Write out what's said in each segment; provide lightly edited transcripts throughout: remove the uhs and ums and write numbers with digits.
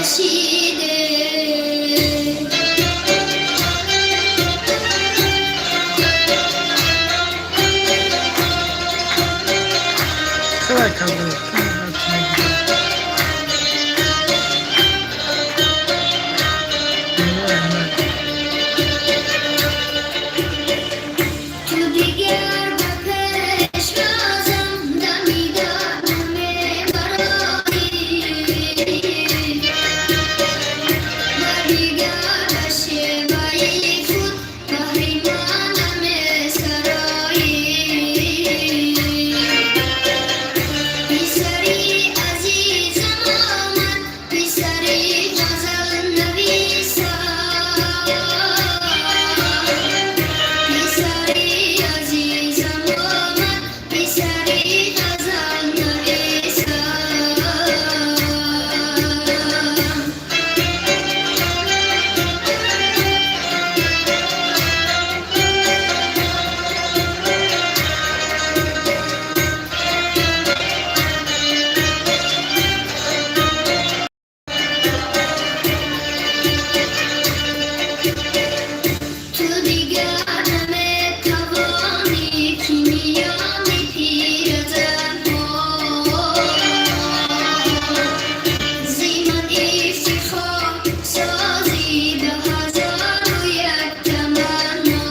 Кашиде. Хеле кабул. Ту дигар ба пешвозам дамида намебароӣ, ва дигар ба шеваи худ баҳри ман намесароӣ. Писари азизам омад, писари ғазалнависам. Писари азизам омад, писари ғазалнависам. Ту дигар наметавонӣ, ки миёни пиразанҳо зи ман ифтихор созӣ ба ҳазору як таманно.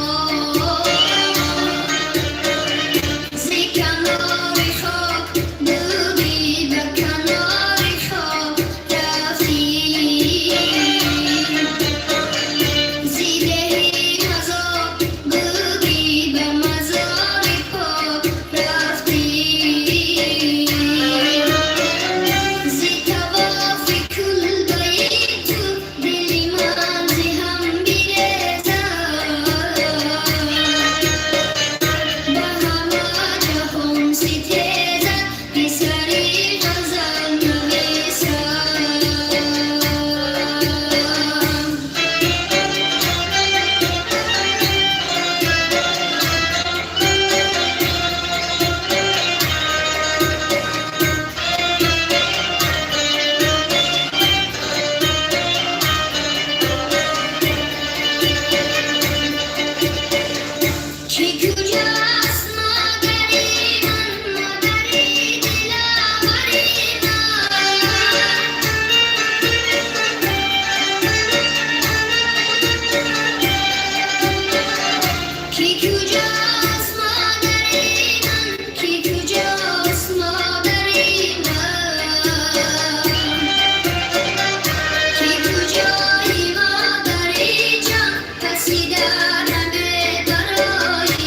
Зи канори хок будӣ, ба канори хок рафтӣ. Зи деҳи мазор будӣ, ба мазори пок рафтӣ. Зи тавофи кулбаи ту дили ман зи ҳам бирезад. Ба ҳама ҷаҳон ситезад писари ғазалнависам. Ки куҷост модари ман, модари диловари ман? Ки куҷост модари ман, ки куҷост модари ман? Ки куҷои модари ҷон, пасида намебароӣ.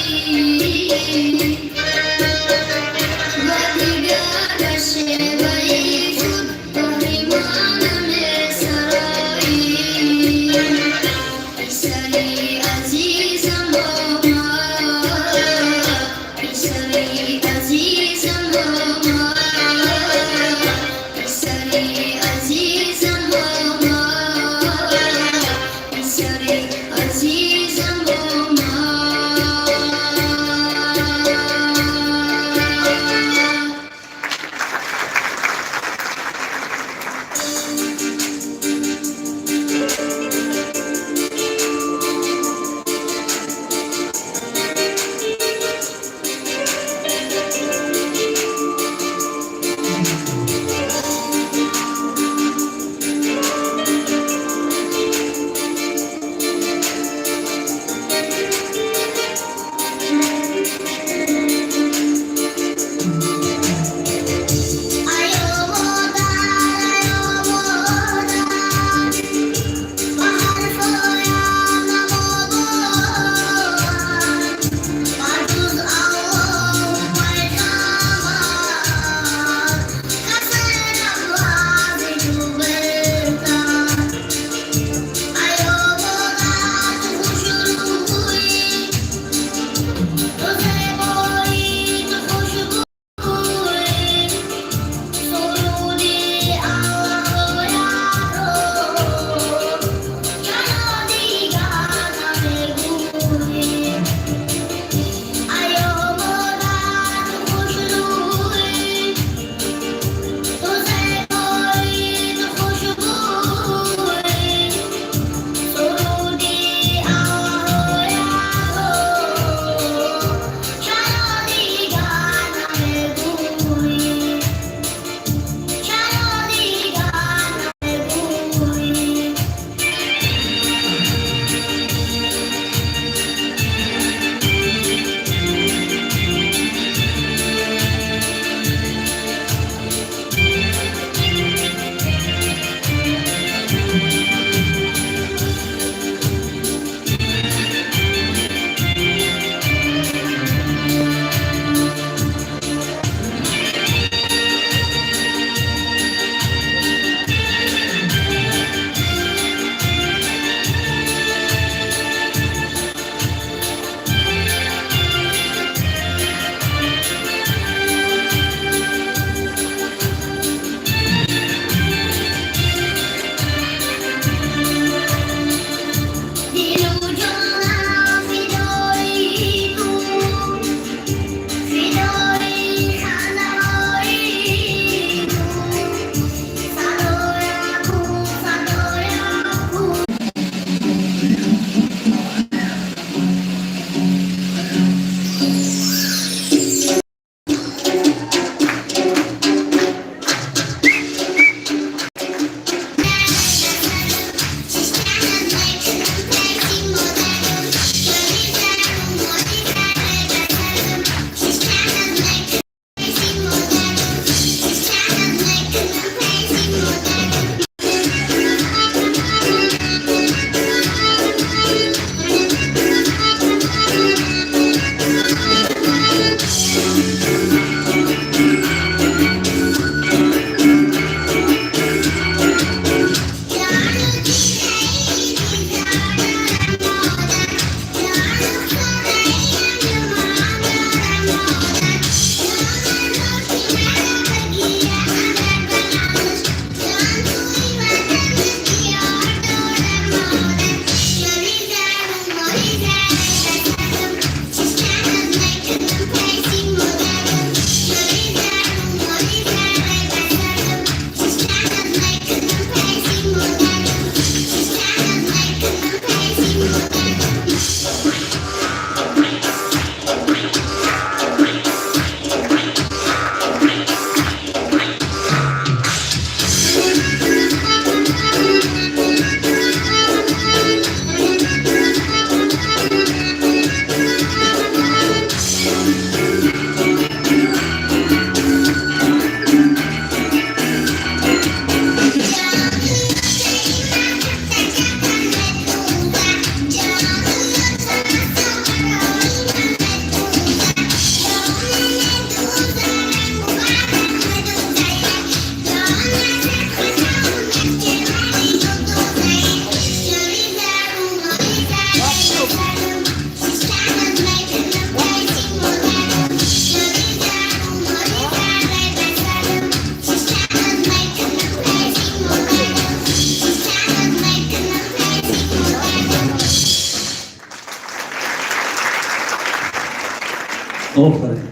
Офарин.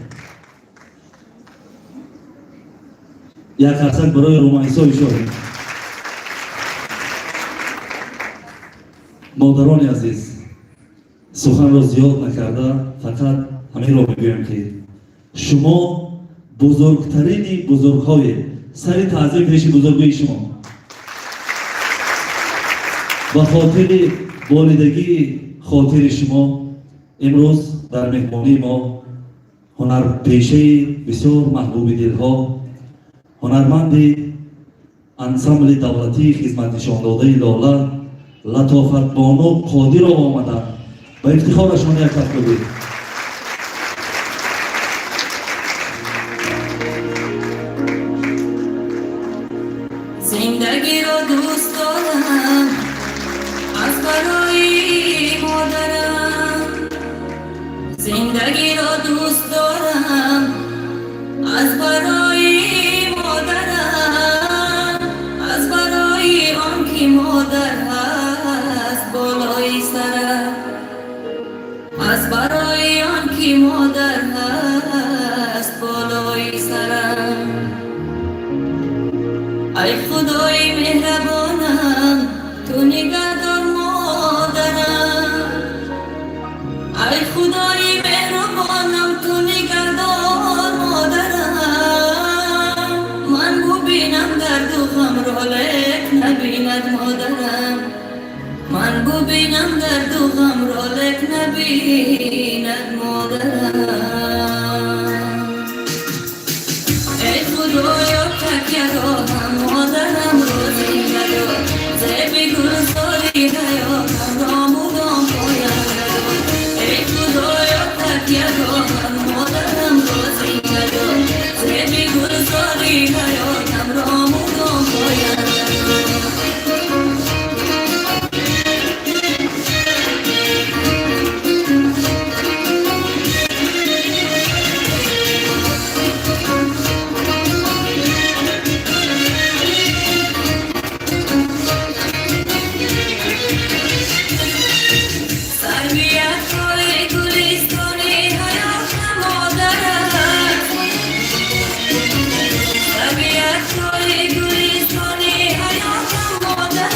Як қарсак барои Румайсо ишорем. Модарони азиз, суханро зиёд накарда, фақат ҳаминро мегӯям, ки шумо бузургтарини бузургҳое. Сари таъзим пеши бузургии шумо. Ба хотири болидагии хотири шумо имрӯз дар меҳмонии мо ҳунарпешаи бисёр маҳбуби дилҳо, ҳунарманди ансамбли давлатии хизматнишондодаи «Лола» Латофатбону Қодирова омаданд. Ба ифтихорашон як кафкӯбӣ. Зиндагиро дӯст дорам аз барои модарам, зиндагиро дӯст дорам аз барои модарам, аз барои он ки модар ҳаст болои сарам, аз барои он ки модар ҳаст болои сарам. Ай Худои меҳрабонам, ту нигаҳдор модарам. Ай Худои меҳрубонам, ту нигаҳдор модарам. Ман бубинам дарду ғамро, лек набинад модарам. Ман бубинам дарду ғамро, лек набинад модарам. Эй Худоё, такягоҳам модарамро зинда дор, зеби гулзори ҳаётамро мудом поянда дор. Эй Худоё, такягоҳам модарамро зинда дор, зеби гулзори ҳаётамро мудом поянда дор. Сарвиятҳои гулистони ҳаётам модар аст. Сарвиятҳои гулистони ҳаётам модар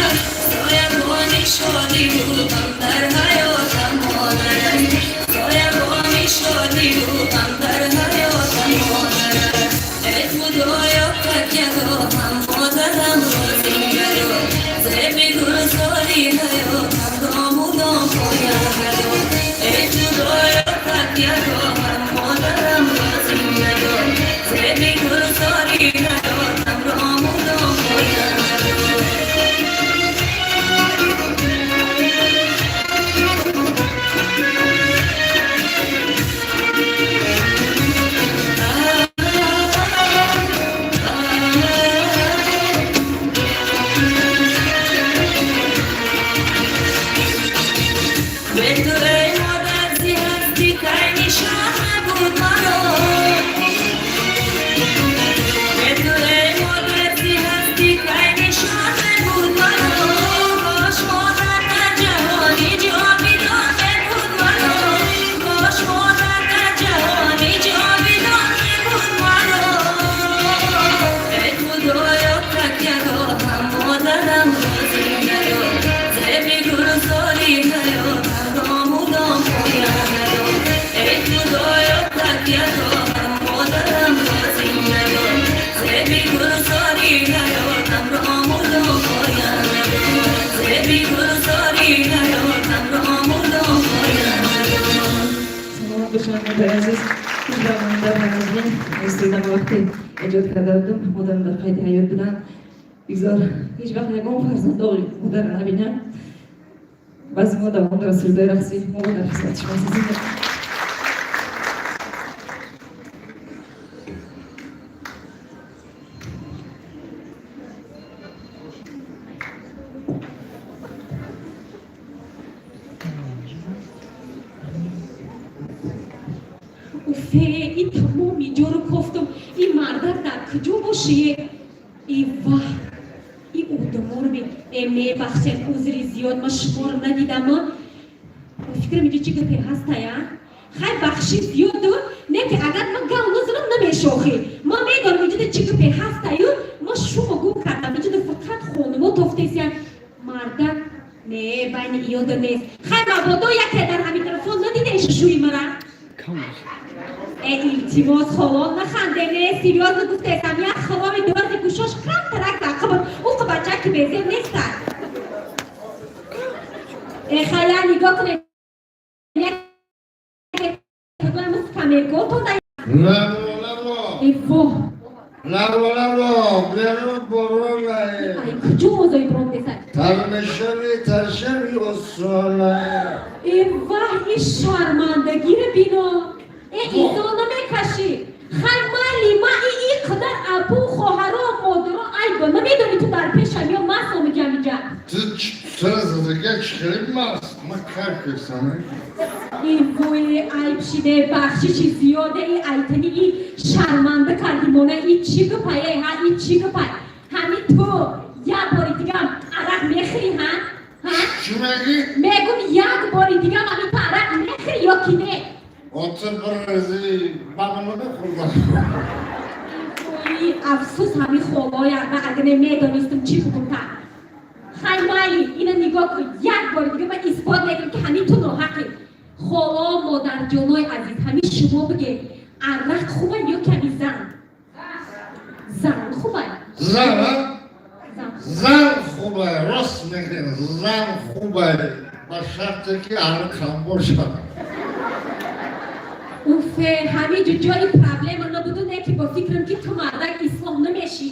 аст. Соябони шодиву ғам дар ҳаётам модар аст. Соябони шодиву ғам дар ҳаётам модар аст. Эй Худоё, такягоҳам модарамро зинда дор, зеби гулзори ҳаётамро мудом поянда дор. Эй Худоё, такягоҳам модарамро зинда дор, зеби гулзори ҳаётамро мудом поянда дор. Бе ту, эй модар, зи ҳастӣ кай нишон набуд маро. Бе ту, эй модар, зи ҳастӣ кай нишон набуд маро. Кош модар дар ҷаҳони ҷовидон мебуд маро. Кош модар дар ҷаҳони ҷовидон мебуд маро. Эй Худоё, такягоҳам модарамро зинда дор, зеби гулзори ҳаётамро мудом поянда дор. Эй Худоё, такягоҳам модарамро зинда дор, зеби гулзори ҳаётамро мудом поянда дор. Зеби гулзори ҳаётамро мудом поянда дор. Саломат бошанд, модари азиз. Ҳеҷ барномадар намозбин истодам, вақте эҷод карда будам, модарам дар қайди ҳаёт буданд. Бигзор ҳеҷ вақт ягон фарзанд доғи модарро набинам. Баъзе мо давом дорад сурудои рақсӣ, мо дар хизмати шумо ҳастем. Уфе, и тамоми ҷоро кофтум, и мардак дар куҷо бошие? И ваҳ, и одаморо би. Э, мебахшед, узри зиёд, ман шуморо надидам. Фикрам, инҷо чӣ гапе ҳастая? Хай, бахши зиёду не ки агар ма гав назанам, намешохӣ. Ма медонам, инҷода чӣ гапе ҳастаю. Ма шумо гум кардам, инҷода фақат хонумо тофтесиян, мардак не, байни иёда нест. Хай, мабодо яке дар ҳамин тарафон надидаи шушӯи мара. Э, илтимос, холон, наханде, не, серьёзно гуфтесам. Як холоми дорди гӯшош камтарак дақибуд, ӯ бачаки безеб нестад. Э, хая, нигоҳ кунед. Камерготон. Ларо, ларо. Э, воҳ! Ларо, ларо, берун боролай. Ай, куҷо озои бромдесад? Тармешави, таршави осолай. Э, ваҳ, и шармандагиро бино! Э, изо намекашӣ. Хай, майли, ма и қадар абу, хоҳаро, модаро айба намедонӣ, ту дар пешам ё мас омиҷам иҷа. Ту чара задага чхели маст? Ма кар кесам. Э вой, айб шиде, бахшиши зиёде. И айтани и шарманда кардӣ мона. И чӣ гапае, ҳа? И чӣ гапай? Ҳами ту як бори дигам арақ мехӯрӣ, ҳа, ҳа? Чӣ мегӣ? Мегум, як бори дигам ҳами ту арақ мехӯрӣ ё ки не? Отыр бирзи мамоно мехӯрдам. Ой, афсӯс, ҳами холоя ма агар медонистам, чӣ бигумта. Хай, майли, ина нигоҳ кун, як бори дига ман исбот мекунам, ки ҳамин ту ноҳақӣ. Холо, модарҷонои азиз, ҳамин шумо бигед, арақ хуба ё ками зан? Зан хуба? Зан, а? Зан. Зан хубай, рост мегӯ, зан хубай. Ба шарте ки арақ кам бошад. Уфе, ҳамин ҷо ҷои проблема набуду, не ки бо фикрам, ки ту мардак ислом намешӣ.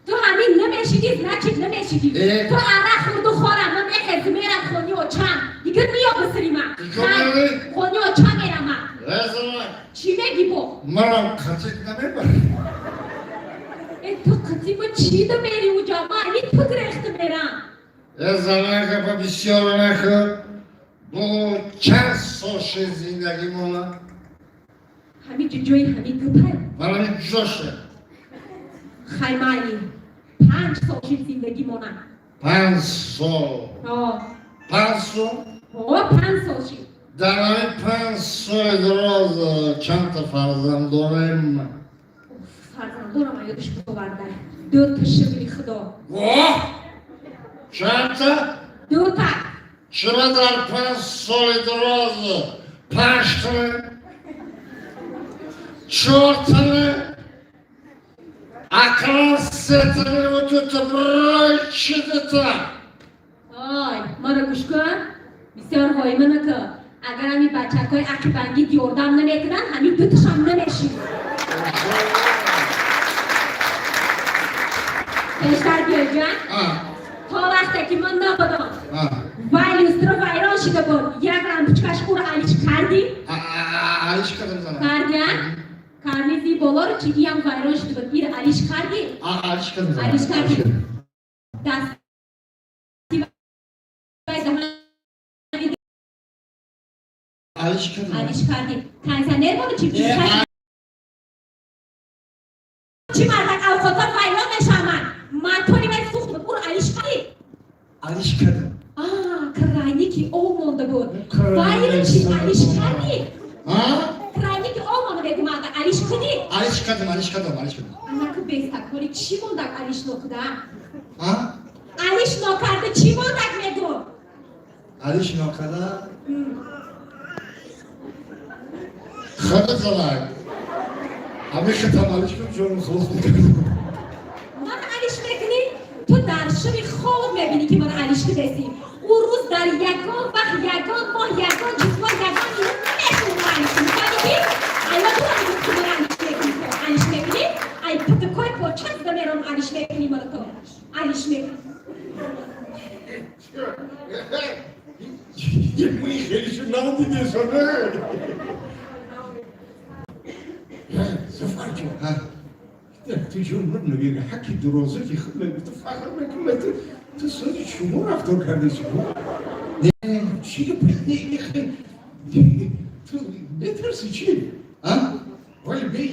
Ту ҳамин намешиди, значит, намешиди. Э. Ту арақ хӯрду хорам, ман мехезу мерам хони очам, дигар миё бисири ма. Куҷо меравӣ? Хони очам мерам ма. Резана. Чӣ мегӣ бо? Марам қатик намебарӣ? Э, ту қатима чӣ да мери уҷа? Ма ҳамин ту гирехта мерам. Э, зана, гапа бисёр накун. Бо чанд сол ши зиндагӣ мона? Ҳамин ҷо ҷои ҳамин гапай? Марами ҷоше. Хай, майли, 5 сол шид зиндагӣ мона. 5 сол. Ҳо. 5 сол? Ҳо, 5 сол шид. Дар ҳамин 5 соли дароз чандта фарзанд дорем? Фарзандорам ёдаш боварда, дута, шукри худо. Воҳ! Чандта? Дута. Чаро дар 5 соли дароз панҷтана, чортана, ақаллан сетана ва дута, барои чӣ дута? Ой, маро гӯш кун, бисёр ҳоима накун. Агар ҳамин бачакҳои ақибангит ёрдам намекунанд, ҳамин дуташам намешид. Пештар биёҷан. То вақте ки ман набудам, вай люстра вайрон шида буд, як лампочкаш, ӯро алиш кардӣ? Алиш кардам, зана. Кардия? Карнизи болоро чи, иам вайрон шида буд, ира алиш кардӣ? Алиш кардам, зана. Алиш кардӣ. Дасти вай даҳани. Алиш кардам. Алиш кардӣ. Кондиционер боро чи? Э. Чи, мардак, авқотҳо вайрон мешаванд, мотори вай сӯхт буд, ӯро алиш кардӣ? Алиш кардам. А, крайники об монда буд, вайро чи, алиш кардӣ? А? Крайники об монда, мегӯ, мардак, алиш кунӣ? Алиш кардам, алиш кардам, алиш кардам. Анаку бестакҳоли чӣ мондак алиш нокуда? А? Алиш нокарда чӣ мондак, мегӯ? Алиш нокарда? Хада, занак. Ҳамин хитам алиш кунам, ҷонам хулос мекардам. Ман алиш мекунӣ? Ту дар шаби хоб мебинӣ, ки ман алиш кудесӣ. Ӯ рӯз дар ягон вақт, ягон моҳ, ягон чизмо, ягон минут намешавӣ мо алиш кунӣ, фаҳмидӣ? Айва, ту мегӯ, ки ман алиш мекунӣ, ту алиш мекунӣ. Ай, патакои поча зада мерам, алиш мекунӣ мара, ту алиш мекунӣ. Муи хелишу надидесона. Зафар ҷон, ту ҷон, ман намегӯ, ҳаққи дуроза ки худ мегуфта, фахр мекунам, ту сози шумо рафтор кардеси. Чӣ не, ту метарси чӣ? А? Вале бе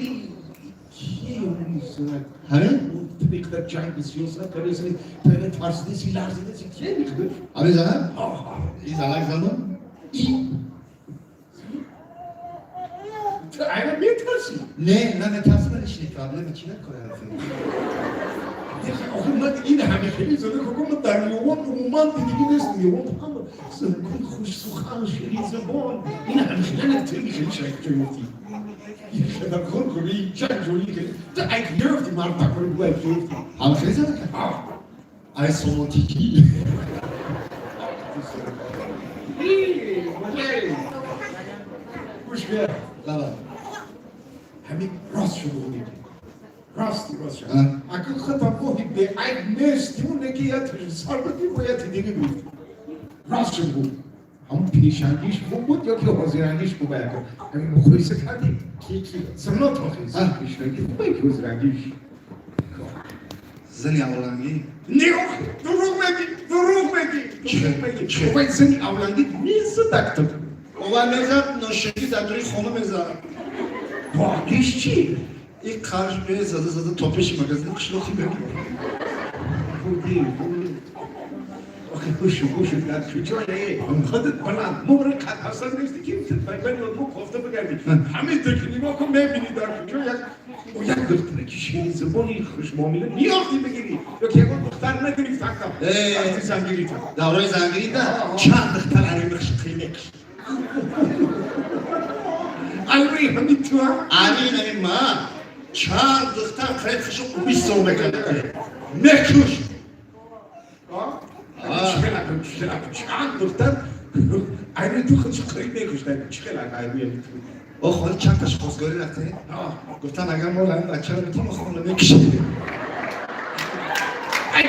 кие он? Ҳамин? Ту меқдар ҷанги сиёсат кардеси, тана тарсидеси, ларзидеси, кие меқдар? Ҳамин занак? И занак занам? И Не, наметарсам, личный проблема чӣ накорам? Охи ман ин ҳама хеле зада како, ман дар ёвон умуман дидагӣ нестам. Ёвон ҳама занкун хушсухан, ширинзабон, ин ҳама хеле нактаги хеле шайхҷо ёфтӣ. Ин хедар кор кунӣ, чанд ҷои хеле ту айк ёфтӣ, мард такори бу айк ёфтӣ. Ҳама хеле зада ка? Ай сомонтики. Гӯш бия. Лаба. Ҳамин рост шуд, мегӣ, рости рост шуд. Акл худам гоҳи беайб нестиму неки я сар будӣ бо я дига гуфт. Рост шуд, буд ҳамун пешангиш хуб буд ё ки ҳозирангиш хуб? Яко ҳамин муқоиса кардем. Ки ки? Зано тохи пешангиш хубе ки ҳозирангиш? Зани авлангӣ. Не, дурӯғ мегӣ, дурӯғ мегӣ, дурӯғ мегӣ. Вай зани авлангӣ мезадак ту. Ова мезад, ношагӣ дар дури хона мезад. Боқиш чӣ? И қарш ме зада зада то пеши магазини қишлоқи мебурд. Буди, охи гӯшу гӯшу, дар куҷое худат баланд мумри қад ҳасан нести ки байбани мо кофта бигардӣ. Ҳамин ту ки нигоҳ кун, мебинӣ дар куҷо як духтаре ки ширинзабони хушмуомила меёфтӣ бигирӣ ё ки ягон духтар нагирифт ҳактам вақти зангирита? Давраи зангирида чанд духтар аримихш қимиқш. Айри ҳамин туа? Арин ами ма чанд духтар қариб хишу убисо мекард. Мекушт. Чанд духтар айри ту худш қариб мекушт? Чӣ хел айри ҳамин ту? О, холи чанд таш хостгорӣ рафте? Гуфтан, агар мо ҳамин бачаро битем, хона мекушем. Ай,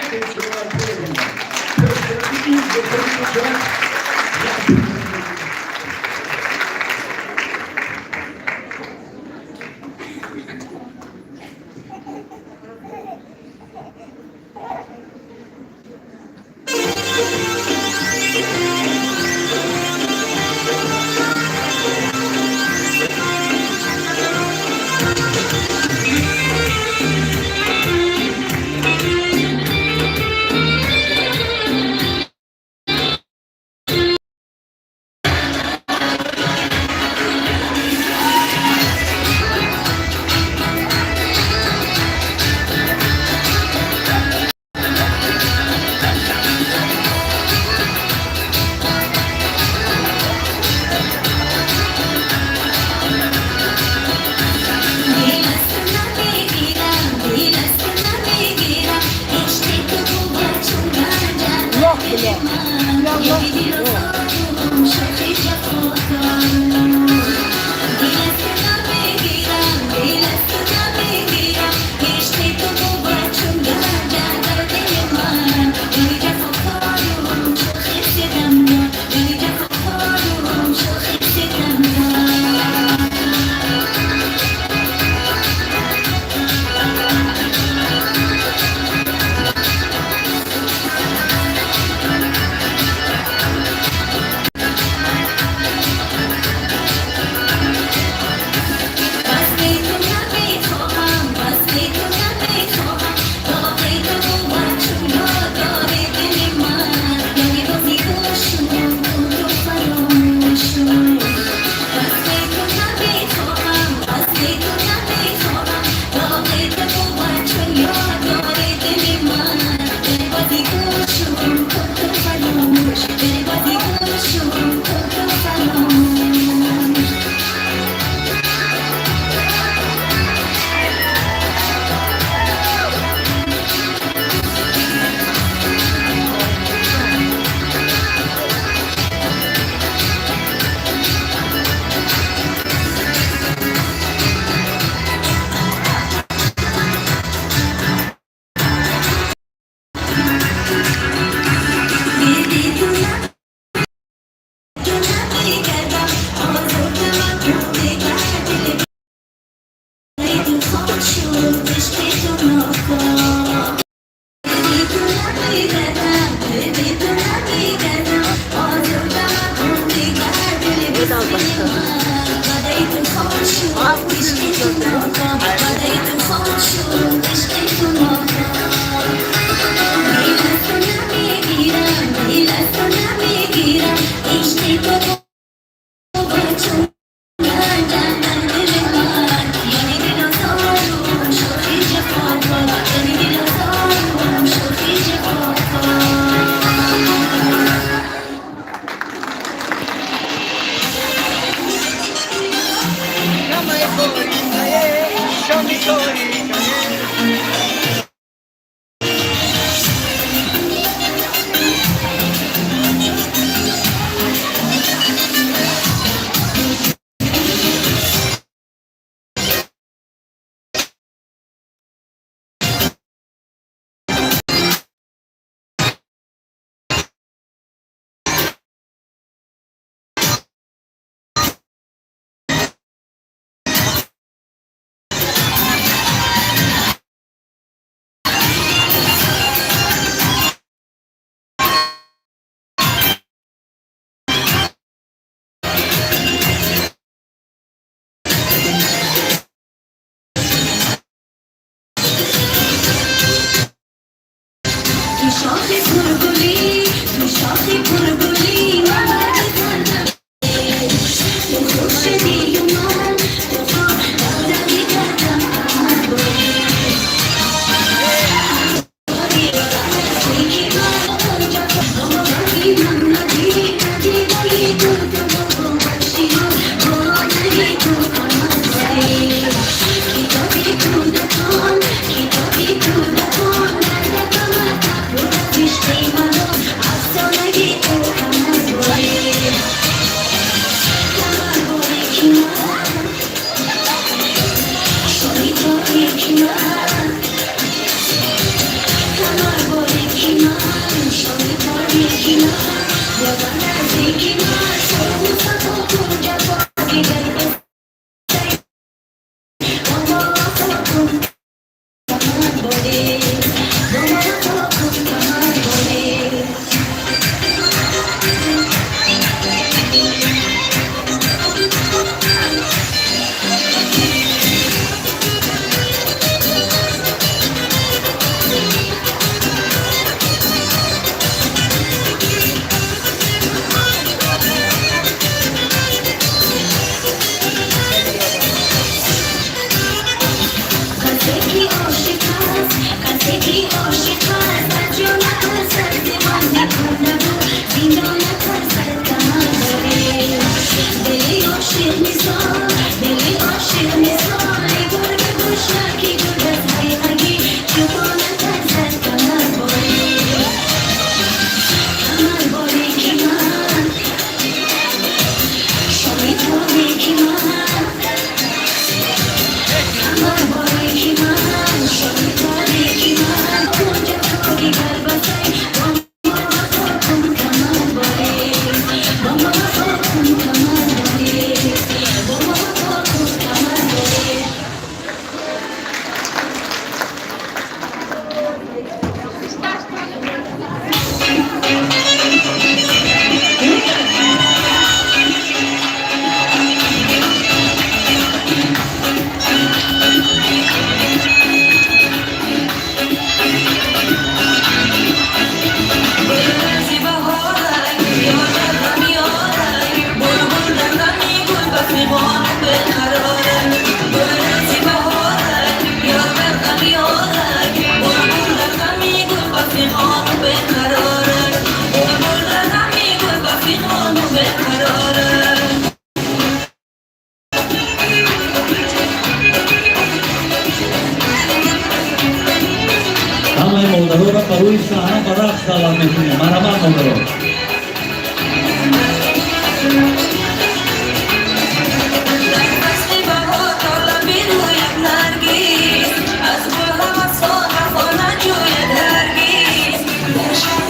ту камар борӣ. Китоби кӯдакон, китоби кӯдакон, дар камарта пур аз ишқи маро, афсонаи ту камар борӣ. Камар борӣ ки ман, шоми торики ман. Камар борӣ ки ман, шоми торики ман, бیا ба наздики ман, шоҳу сафо кун ҷафои гар бо мо вафо кун камар борӣ, бо мо вафо кун камар борӣ. Касе ки ошиқ аст, касе ки ошиқ аст, аз ҷон натарсад, зи ман мекунаду зиндон натарсад, камар борӣ. Дили ошиқ мисол, дили ошиқ мисол, эй гурги гурусна ки гург аз ҳайъаги чӯпон натарсад, камар борӣ. Камар борӣ ки ман, шоми торики ман. Камар борӣ ки ман, шоми торики ман, кунҷа тоги гарбасай, бо мо вафо кун камар борӣ, бо мо вафо кун камар борӣ, бо мо вафо кун камар борӣ. Гулрези баҳорай, ёдар ғамиёрай, булбул дар ғами гул ба фиғону беқарорай. Гулрези баҳорай, ёдар ғамиёрай, булбул дар ғами гул ба фиғону беқарорай. Булбул дар ғами гул ба фиғону беқарорай. Ҳамаи модароро ба рӯи саҳна ба рақс даъват мекунем. Марҳамат, модарон.